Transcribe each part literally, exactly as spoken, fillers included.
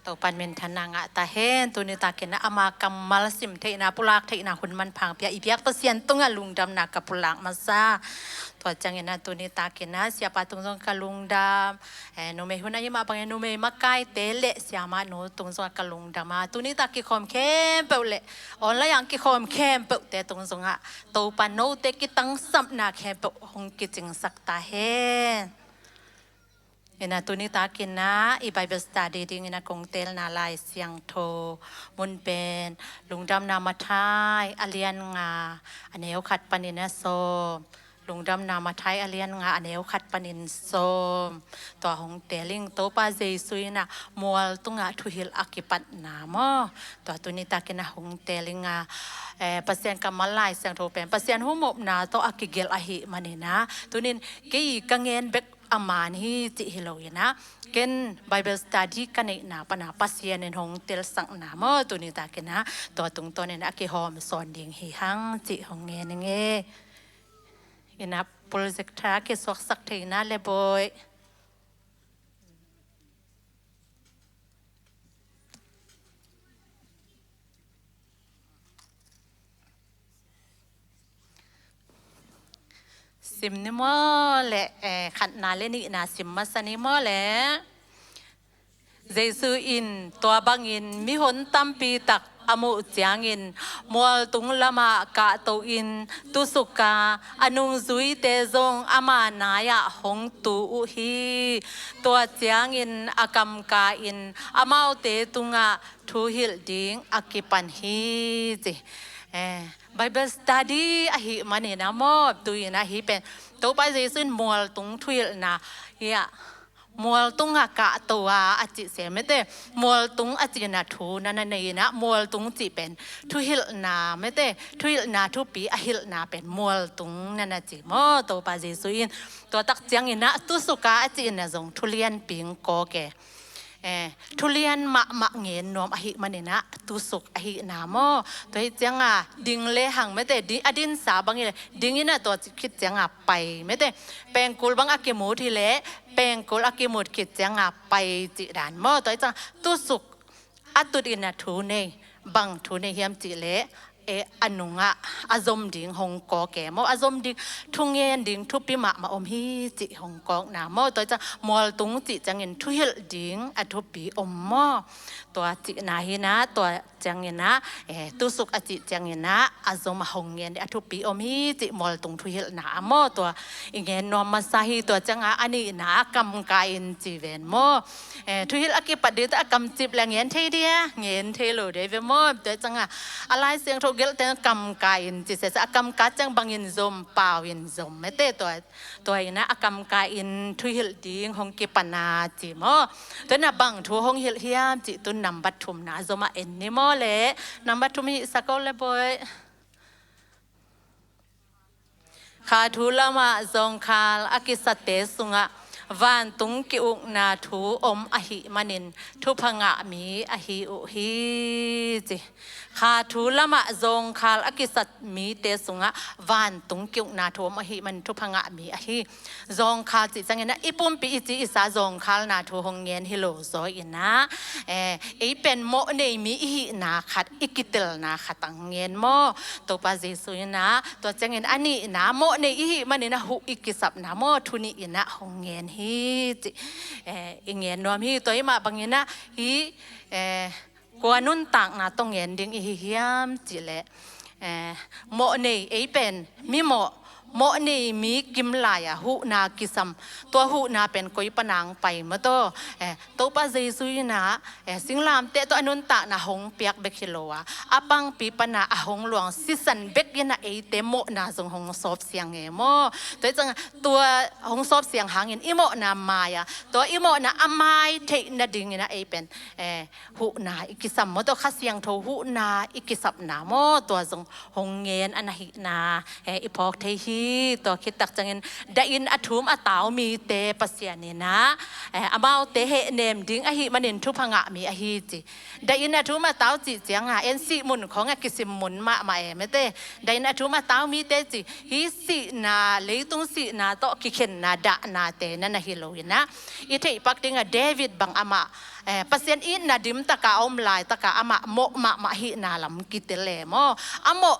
Topa'n minthanna ngah ta hen. Tuni takin ah ama kammal sim theihna, pulak theihna hun manpha hong pia i biak Pasian tungah lungdamna ka pulak masa. Tua ciangin ah tuni takin ah siapa tung zong ka lungdam. Eh, numei hun ahih mah bangin numei makaite le siamahnu tung zongah ka lungdam a, tuni tak kikhawm khempeuh le online ah kikhawm khempeuhte tung zongah Topa note kitangsapna khempeuh hong kicingsak ta hen. Ina tuni takin ah i Bible study dingin ah kong teelna Lai Siangtho mun pen Lungdamna Matthai a lian nga a neu khat panin a sawm. Lungdamna Matthai a lian nga a neu khat panin sawm. Tua hong teel ing. Topa Jesu in ah mual tungah thuhilh a kipatna maw, tua tuni takin ah hong teel ing a, eh, Pasian kammal Lai Siangtho pen Pasian humopna tawh a kigelh ahih manin ah, tunin kei ka ngen bek a man hi cih hi lo in ah, ken Bible study ka neihna pan ah Pasian in hong teelsakna maw, tuni takin ah tua tungtawnin a kihawm sawn ding hi hang cih hong ngen ing e. Ina projector kisuaksak theihna le bawi. Sim ni maw le, eh, khatna le nihna sim masa ni maw le. Jesu in tua bangin mihon tampi tak a muh ciangin mualtung lamah kahto in tusuk a, a nungzuite zong ama nai-ah hong tu uh hi. Tua ciangin a kamka in amaute tungah thuhilh ding a kipan hi ci. Eh, Bible study ahih manin ah maw, tu-in ah hih pen Topa Jesu in mualtung thuhilhna hi a, mualtung a kahto a, a cih se mete, mualtung a cihna thu na na nei in ah, mualtung cih pen thuhilhna mete, thuhilhna thupi a hilhna pen mualtung na na ci maw, Topa Jesu in. Tua tak ciangin ah tusuk a, a cihna zong thulianpi hong kawk e. Eh, thulian mahmah ngen nuam ahih manin ah tusuk ahihna maw. Tua hi ciang a ding le hang mete, di-, a dinsa bang hi leh ding in ah tua khit ciang a pai mete. Pengkul bang a kimut hi leh pengkul a kimut khit ciang a pai cih dan maw. Tua hi ciang a tusuk a tut in ah thu nei, bang thu nei hiam cih leh, eh, a nungah a zom ding hong kawk e maw, a zom ding, thungen ding thupi mahmah om hi cih hong kawkna maw. Tua hi ciang mualtung cih ciangin thuhilh ding a thupi om maw. Tua cihna hi in ah, tua ciangin ah, eh, tusuk a cih ciangin ah a zom a hong ngen ding a thupi om hi cih mualtung thuhilhna ah maw. Tua i ngen nuam masa hi. Tua ciang a a nihna a kamka in ci ven maw. Eh, thuhilh a kipat ding teh a kamcip le ngen thei dia, ngen thei lo dei ve maw. Tua ciang a a Lai Siangtho gelhte kamka in ci sese, a kamka ciang bangin zom, pau in zom mete, tua, tua in ah a kamka in thuhilh ding hong kipan a ci maw. Tua in ah bang thu hong hilh hiam cih tun nambat thumna zom a en ni maw le. Nambat thum hih sak o le bawi. Kha thu lamah zawngkhal a kisate sungah vantung ki-ukna thu om ahih manin thupha ngah mi ahi uh hi ci. Kha thu lamah zawngkhal a kisat mite sungah vantung ki-ukna thu om ahih manin thupha ngah mi ahi. Zawngkhal cih ciangin ah i pumpi i ci i sa zawngkhalna thu hong ngen hi lo zaw in ah, eh, ei pen mawh nei mi i hihna khat, i kitelna khat ang ngen maw. Topa Jesu in ah tua ciangin a nihna mawh nei i hih manin ah huh i kisapna maw, thu nih in ah hong ngen hi cih, eh, i ngen nuam hi. Tua hi mah bangin ah hih, eh, kua nuntakna tawh ngen ding i hi hiam cih leh, eh, mawh nei, ei pen mi mawh, mawh nei mi kim lai-a huhna kisam, tua huhna pen koi pan ang pai maw taw. Eh, Topa Jesu in ah, eh, singlamteh tawh a nuntakna hong piak bek hi lo a, a pangpi pan a a hong luang sisan bek in ah eite mawhna zong hong sawpsiang e maw. Tua hi ciang a tua hong sawpsiang hangin i mawhna mai-a, tua i mawhna a mai theih nadingin ah ei pen, eh, huhna i kisam maw, tua Kha Siangtho huhna i kisapna maw, tua zong hong ngen a na hihna, eh, i phawk thei hi. hi. Tua khit tak ciangin dahin a thum a tau mite Pasian in ah, eh, amaute hehnem ding ahih manin thupha ngah mi ahi ci. Dahin a thum a tau cih ciangah en sih mun khawng a kisim mun mahmah e mete. Dahin a thum a tau mite ci, hih sihna, leitung sihna tawh kikhenna dahnate na na hi lo in ah, i theih pak dingah David bang amah, eh, Pasian itna dim taka a om laitaka amah mawh mahmah hihna lam kitel e maw. A mawh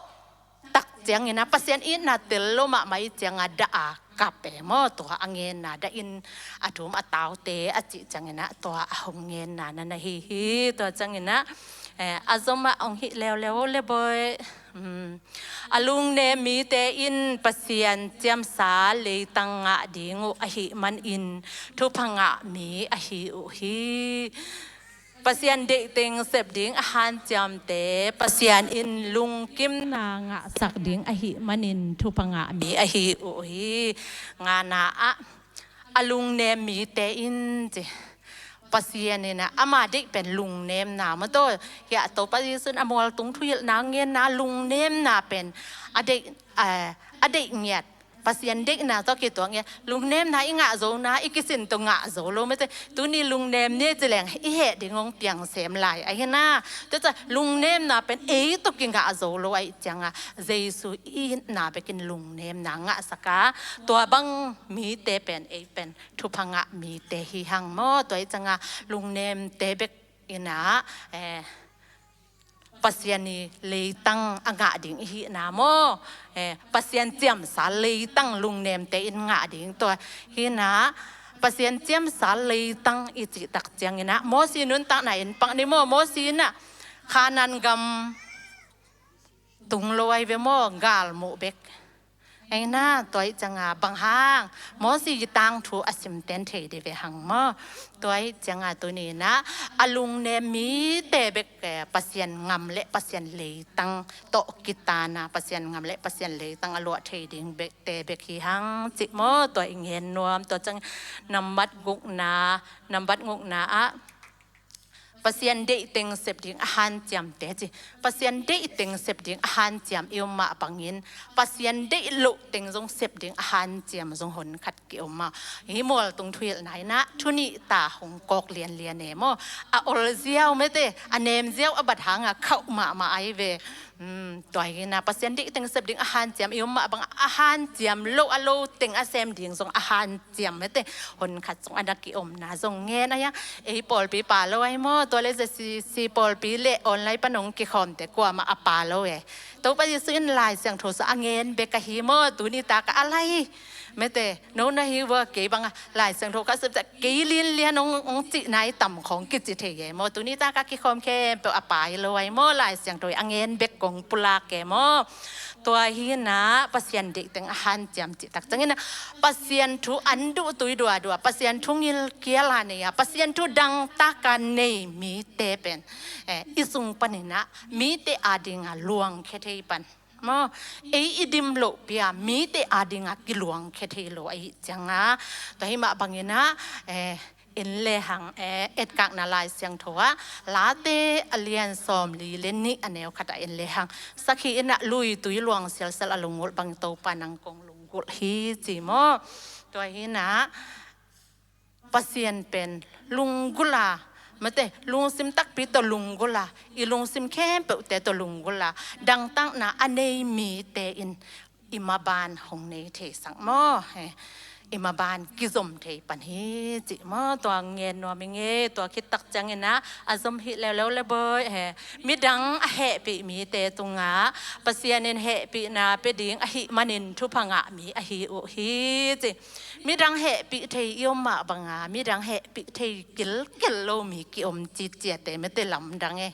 tak ciangin ah Pasian itna tel lo mahmah i ciangah dah a kap e maw. Tua a ngenna dahin a thum a taute a cih ciangin ah tua a hong ngenna na na hi hi. Tua ciangin ah, eh, a zom ah hong hih leuleu le bawi. Hmm. A lungnem mite in Pasian ciamsa leitang ngah ding uh ahih manin thupha ngah mi ahi uh hi. Pasian deihteng sep ding a hanciamte Pasian in lungkimna ngahsak ding ahih manin thupha ngah mi ahi uh hi. Ngana ah a lungnem mite in ci. Pasian in ah ama deih pen lungnemna maw taw. Hiah Topa Jesu in a mualtung thuhilhna ngenna lungnemna pen a deih, eh, a deih ngiat. Pasian deihna tawh kituak ngiat. Lungnemna i ngah zona, i kisin tawh ngah zo lo mete. Tuni lungnem ni ci leng i heh ding hong piang sem lai ahi na. Tua ciang lungnemna pen ei tawh kingah zo lo ahih ciangah Jesu i itna bekin lungnemna ngahsak a, tua bang mite pen ei pen thupha ngah mite hi hang maw. Tua ahih ciangah lungnemte bek in ah, eh, Pasian i leitang a ngah ding i hihna maw. Eh, Pasian ciamsa leitang lungnemte in ngah ding tua hi na. Pasian ciamsa leitang i cih tak ciangin ah Mosi nuntakna in pak ni maw. Mosi in ah Kanaan gam tung lo ai ve maw, galmuh bek. Ei na, tua ahih ciangah bang hang Mosi i tangthu a simten thei dih ve hang maw. Tua ahih ciangah tuni in ah a lungnem mite bek, eh, Pasian ngam le Pasian leitang tawh kitanna, Pasian ngam le Pasian leitang a luah thei ding bek te bek hi hang cih maw. Tua i ngen nuam. Tua ciang nambat gukna, nambat gukna ah Pasian deihteng sep ding a hanciamte ci. Pasian deihteng sep ding a hanciam i om mah bangin Pasian deih lohteng zong sep ding a hanciam zong honkhat ki-om a. Hih mualtung thuhilhna in ah thu nih ta hong kawk lianlian e maw. A ol ziau mete, a nem ziau a bat hangah khauh mahmah ai ve. Hmm, tua hi na Pasian deihteng sep ding a hanciam i om mah bang a hanciam lo, a loteng a sem ding zong a hanciam mete, honkhat zong a na ki-omna zong ngen a hiang. Ei pawlpi pa lo ai maw. Tua le ZCC pawlpi le online pan hong kikhawmte kuamah a pa lo e. Topa Jesu in Lai Siangtho sung a ngen bek ahi maw. Tuni takah a lai mete, no na hi vua, kei bangah Lai Siangtho ka sep ciah kei linlian hong, hong cihna i tam khawng kici thei e maw. Tuni takah kikhawm khempeuh a pai lo ai maw. Lai Siangtho i a ngen bek kong pulak e maw. Tua hi na Pasian deihteng a hanciam cih tak ciangin ah Pasian thu an duh tui duadua, Pasian thu ngilkial a nei a, Pasian thu dangtak a nei mite pen, eh, i sung panin ah mite adingah luangkhia thei pan maw. Ei i dim lohpi a mite adingah kiluangkhia thei lo ahih ciangah. Tua hi mah bangin ah, eh, en le hang, eh, etkakna Lai Siangtho ah Late a lian sawmli le nih a neu khat ah en le hang. Sakhi in ah luitui luang sialsial a lunggulh bang Topa nang kong lunggulh hi ci maw. Tua hi na Pasian pen lunggulh a, mate, lungsim takpi tawh lunggulh a, i lungsim khempeuhte tawh lunggulh a, dangtakna a nei mite in i maban hong nei theisak maw. He, i maban kizom thei pan hi cih maw. Tua ngen nuam ing e. Tua khit tak ciangin ah a zom hi leuleu le bawi. He, midang a hehpih mite tungah Pasian in hehpihna pia ding ahih manin thupha ngah mi ahi uh hi ci. Midang hehpih thei i om mah banga midang hehpih thei kilkel lo mi ki-om citciate mete lamdang e.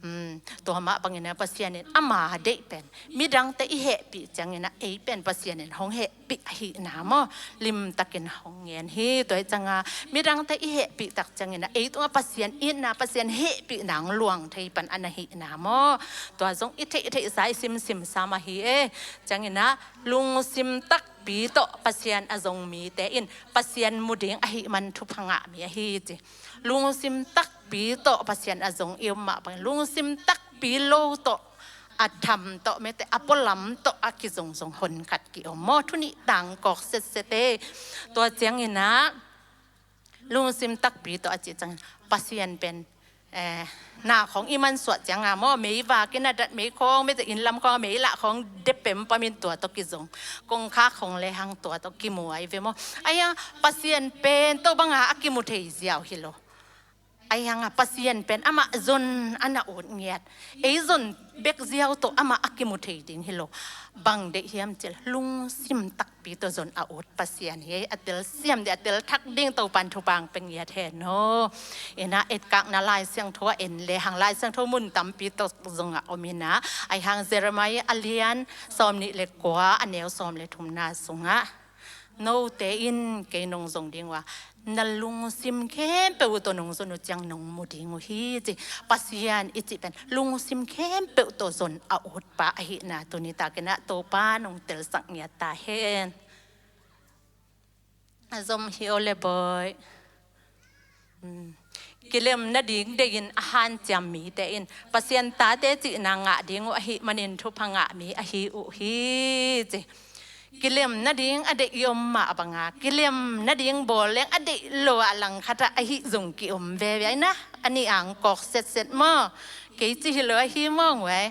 Hmm, tua mah bangin ah Pasian in ama deih pen midangte i hehpih ciangin ah ei pen Pasian in hong hehpih ahihna maw, limtakin hong ngen hi. Tua hi cianga midangte i hehpih tak ciangin ah ei tungah Pasian itna, Pasian hehpihna hong luang thei pan a na hihna maw. Tua zong i theihtheihsa i simsimsa mah hi e. Ciangin ah lungsim takpi tawh Pasian a zong mite in Pasian mu ding ahih man thupha ngah mi ahi ci. Lungsim takpi tawh Pasian a zong i om mah bangin lungsim takpi lo tawh a tham tawh mete, a pualam tawh a kizongzong honkhat ki-om maw, thu nih tang kawk setset e. Tua ciangin ah lungsim takpi tawh a cih ciangin Pasian pen, eh, na khawng i mansuah cianga maw, meivak in a dat mei khawng, mete, inn lam khawng a mei lah khawng depem pamin tua tawh kizong, kongkhak khawng lehang tua tawh kimu ahi ve maw. Ahi hang Pasian pen tua banga a kimu thei ziau hi lo. Ahi hanga Pasian pen amah zon a na ut ngiat, ei zon bek ziau tawh amah a kimu thei ding hi lo. Bang deih hiam cih leh lungsim takpi tawh zon a ut Pasian hi. A telsiam ding, a telthak ding Topan thupha pia ngiat hen aw. Ina etkakna Lai Siangtho a en lehang Lai Siangtho mun tampi tawh zongah om ina, ahi hang Jeremiah a lian sawmnih le kua, a neu sawm le thumna sungah, note in kei nong zong ding uh a, na lungsim khempeuh uh tawh nong zon uh ciang nong mu ding uh hi, ci. Pasian i cih pen lungsim khempeuh tawh zon a utpa ahihna tuni takin ah Topa nong telsak ngiat ta hen. A zom hi aw le bawi. Kilem nading deihin a hanciam mite in Pasian tate cihna ngah ding uh ahih manin thupha ngah mi ahi uh hi, ci. Kilem nading a deih i om mah banga kilem nading bawl leng a deih lo ah langkhat ah ahi zong ki-om veve ina, a nih ang kawk setset maw. Kei ci hi lo ahi maw ngui.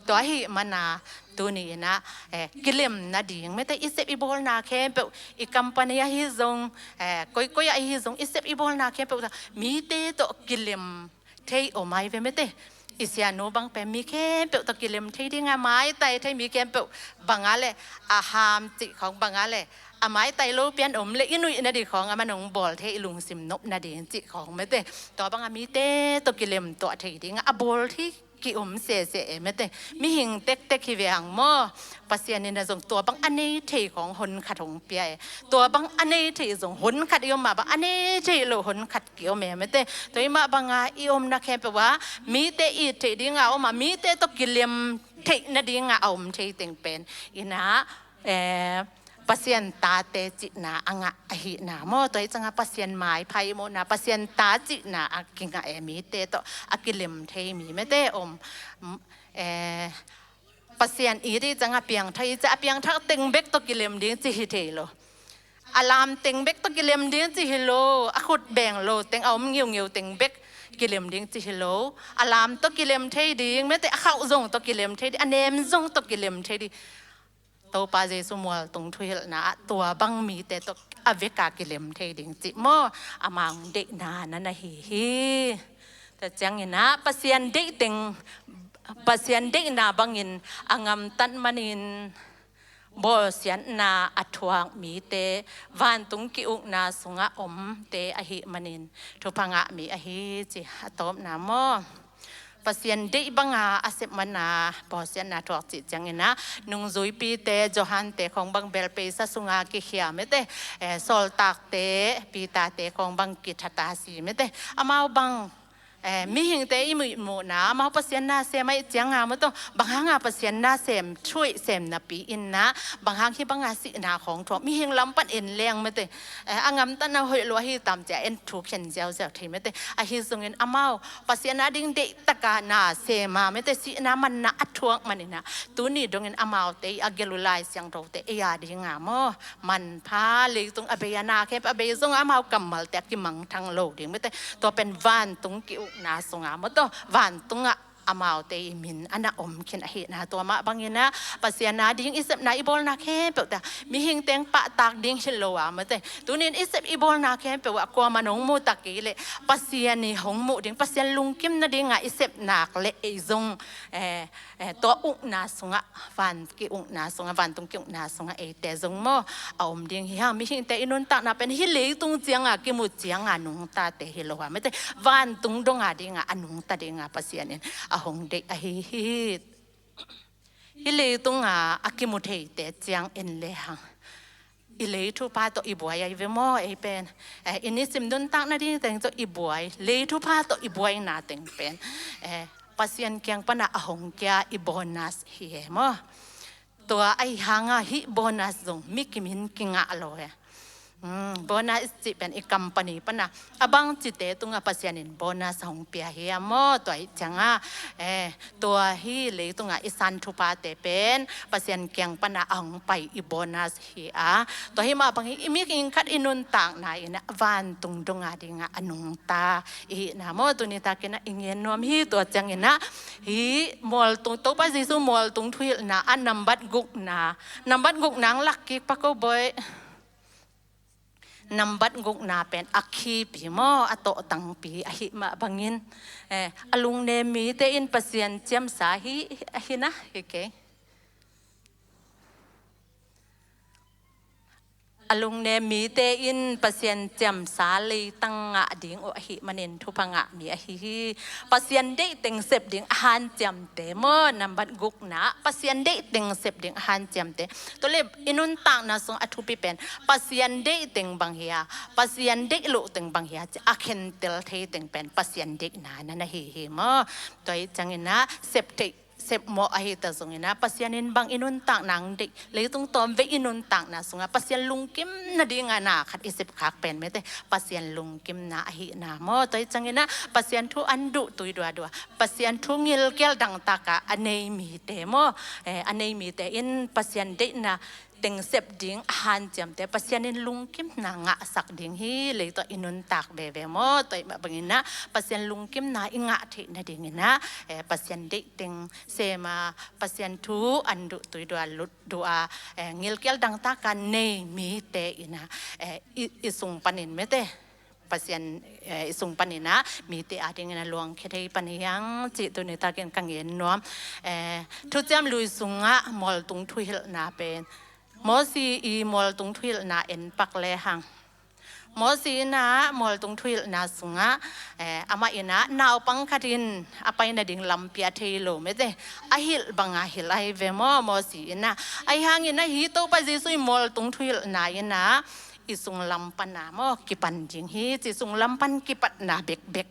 Tua ahih mana tuni ina, eh, kilem nading mete, i sep i bawlna khempeuh, i company ahi zong, eh, koikoi ahi zong, i sep i bawlna khempeuh ta mite tawh kilem thei om ahi ve mete. I sianu bang pen mi khempeuh tawh kilem thei dinga maitai thei, mi khempeuh banga le a ham cih khawng banga le a maitai lo pian om le i nuih nading khawng a man hong bawl thei, i lungsim nop nading cih khawng mete. Tua banga mite tawh kilem tuah thei dinga a bawl thei ki-om sese e mete. Mihing tektek hi ve hang maw. Pasian in a zong tua bang a nei thei khawng honkhat hong pia e. Tua bang a nei thei zong honkhat i om mah bang a nei thei lo honkhat ki-om e mete. Tua i mah banga i omna khempeuh ah mite it theih dinga om a, mite tawh kilem theih nadinga a om thei teng pen ina, eh, Pasian tate cihna a ngah ahihna maw. Tua hi cianga Pasian maipha i muhna, Pasian ta cihna a kingah e, mite tawh a kilem thei mi mete om. Eh, Pasian it i cianga piangthak i cia, a piangthak teng bek tawh kilem ding ci hi thei lo. A lam teng bek tawh kilem ding ci hi lo. A khut beng lo teng, a om ngiungeu teng bek kilem ding ci hi lo. A lam tawh kilem thei ding mete, a khauh zong tawh kilem thei ding, a nem zong tawh kilem thei ding. Topa Jesu mualtung thuhilhna ah tua bang mite tawh a veka kilem thei ding cih maw, amau deihna na na hi hi. Tua ciangin ah Pasian deih teng, Pasian deihna bangin a ngamtat manin bawlsiatna a thuak mite vantung ki-ukna sungah omte ahih manin thupha ngah mi ahi ci a tawpna maw. Pasian deih banga a sep mana bawlsiatna thuak cih ciangin ah nungzuipite, Johan-te khawng bang belpeisa sunga kikhia mete, eh, sawltakte, Peter-te khawng bang kithata si mete. Amau bang, eh, mihingte i muhmuhna amau Pasian na sem ahih cianga maw, tua bang hanga Pasian na sem, thuih sem napi inna bang hang hih banga sihna khawng thuak, mihing lam pan en leng mete. Eh, a ngamtatna hoih lua hi tam cia en thu khen ziauziau thei mete. Ahi zongin amau Pasian ading deih taka na sema mete, sihna manna a thuak manina tuni dongin amaute i a gelu Lai Siangthote ei a dinga maw, manpha, leitung a bei a na khempeuh a bei zong amau kammalte a kimangthang lo ding mete. Tua pen vantung ki-ukna sunga maw, tua vantungah amaute i min a na om khin ahihna, tua mah bangina Pasian ading i sepna i bawlna khempeuh ta mihing teng pahtak ding hi lo a mete. Tunin i sep i bawlna khempeuh ah kuaman hong muta kei leh Pasian i hong muh ding, Pasian lungkim nadinga i sep nak leh ei zong, eh, eh, tua ukna sungah, van ki-ukna sungah, vantung ki-ukna sungah eite zong maw a om ding hi hang. Mihingte i nuntakna pen hih leitung cianga kimu cianga nungtate hi lo a mete, vantung donga dinga a nungta dinga Pasian in a hong deih ahi hi. Hih leitunga a kimu theite ciang en lehang i lei thupha tawh i buai ahi ve maw, ei pen. Eh, i nisim nuntak nading teng tawh i buai, lei thupha tawh i buaina teng pen, eh, Pasian kiang pana a hong kia i bonus hi e maw. Tua ahi hanga hih bonus zong mi kimin kingah lo e. Bonus i cih pen i company pana a bangcite tungah Pasian in bonus a hong pia hi a maw. Tua ih ciangah, eh, tua hi leitungah i san thuphate pen Pasian kiang pana a hong pai i bonus hi a. Tua hi mah bangin i mihing khat i nuntakna in a vantung dong a dingah a nungta i hihna maw. Tuni takin a i ngen nuam hi. Tua ciangin a hi mualtung, Topa Jesu mualtung thuhilhna a nambat gukna, nambat gukna ang lak kik pak o boy. Nambat gukna pen a khipi maw, a tawhtangpi ahi mah bangin, eh, a lungnem mite in Pasian ciamsa hi, ahi na hi kei. A lungnem mite in Pasian ciamsa leitang ngah ding uh ahi manin thupha ngah mi ahi hi. Pasian deih teng sep ding a hanciamte maw, nambat gukna, Pasian deih teng sep ding a hanciamte. Tua le i nuntakna sung a thupi pen Pasian deih teng bang hi a, Pasian deih loh teng bang hi a, ci a khentel thei teng pen Pasian deihna na na hi hi maw. Tua ih ciangin a sep theih, sep mawh ahi ta zongin a Pasian in bang i nuntakna ang deih, leitung tawmvei i nuntakna sungah Pasian lungkim nading a na khat i sep khak pen mete Pasian lungkimna ahihna maw. Tua ih ciangin a Pasian thu an duh tui duadua, Pasian thu ngilkial dangtak a a nei mite maw, eh, a nei mite in Pasian deihna teng sep ding a hanciamte Pasian in lungkimna ngahsak ding hi. Leitungah i nuntak veve maw, tua ih mah bangin a Pasian lungkimna i ngah theih nadingin a, eh, Pasian deih teng sem a, Pasian thu an duh tui dualut duh a, eh, ngilkial dangtak a nei mite in a, eh, i, i sung panin mete Pasian, eh, i sung panin a mite a dingin a luangkhia thei pan hi hang cih tuni takin ka ngen nuam. Eh, Thuciam Lui sungah mualtung thuhilhna pen, Mosi i mualtung thuhilhna en pak le hang. Mosi in a mualtung thuhilhna sungah, eh, amah in a naupang khat in a pai nading lampi a thei lo mete, a hilh bang a hilh ahi ve maw Mosi in a. Ahi hangin a hi Topa Jesu i mualtung thuhilhna in a i sunglam pan a maw kipan ding hi, ci sunglam pan kipatna bekbek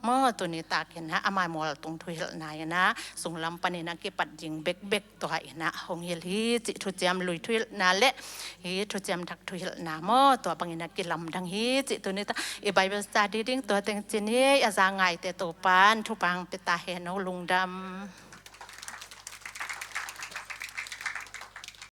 maw. Tuni takin a ama mualtung thuhilhna in a sunglam panin a kipat ding bekbek tua in a hong hilh hi, ci Thuciam Lui thuhilhna le hi Thuciam Thak thuhilhna maw, tua bangin a kilamdang hi, ci tuni ta i Bible study ding tua teng ci ni. A za ngaite Topan thupha pia ta hen o. Lungdam.